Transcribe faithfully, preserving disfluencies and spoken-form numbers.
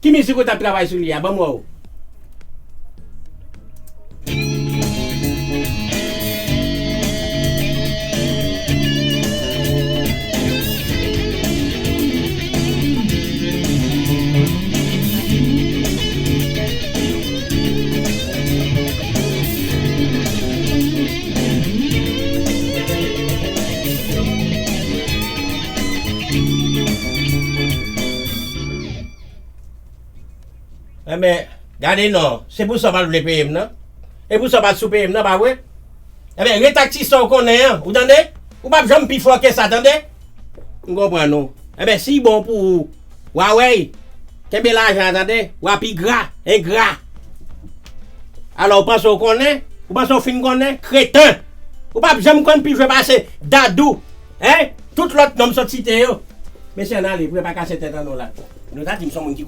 Ki mizik ou t ap travay sou li a? Ban m wè w. Enben, gade non, se pou sa w pa t vle peye m nan. E pou sa w pa t sou peye m nan, pa vre? Enben, ret ak ti sa w konnen an, ou tande? Ou p ap janm pi fò ke sa, tande? M konprann ou. Enben, si bon pou ou, w a wè, kenbe lajan an, tande? W a pi gra, engra. Alò, ou panse w konnen? Ou panse w fin konnen? Kreten! Ou p ap janm konn pi jwe pase Dadou, en? Tout lòt non m sot site yo. Mesye, ann ale, pou yo pa kase tèt an nou la. Nou ta di m se yon moun ki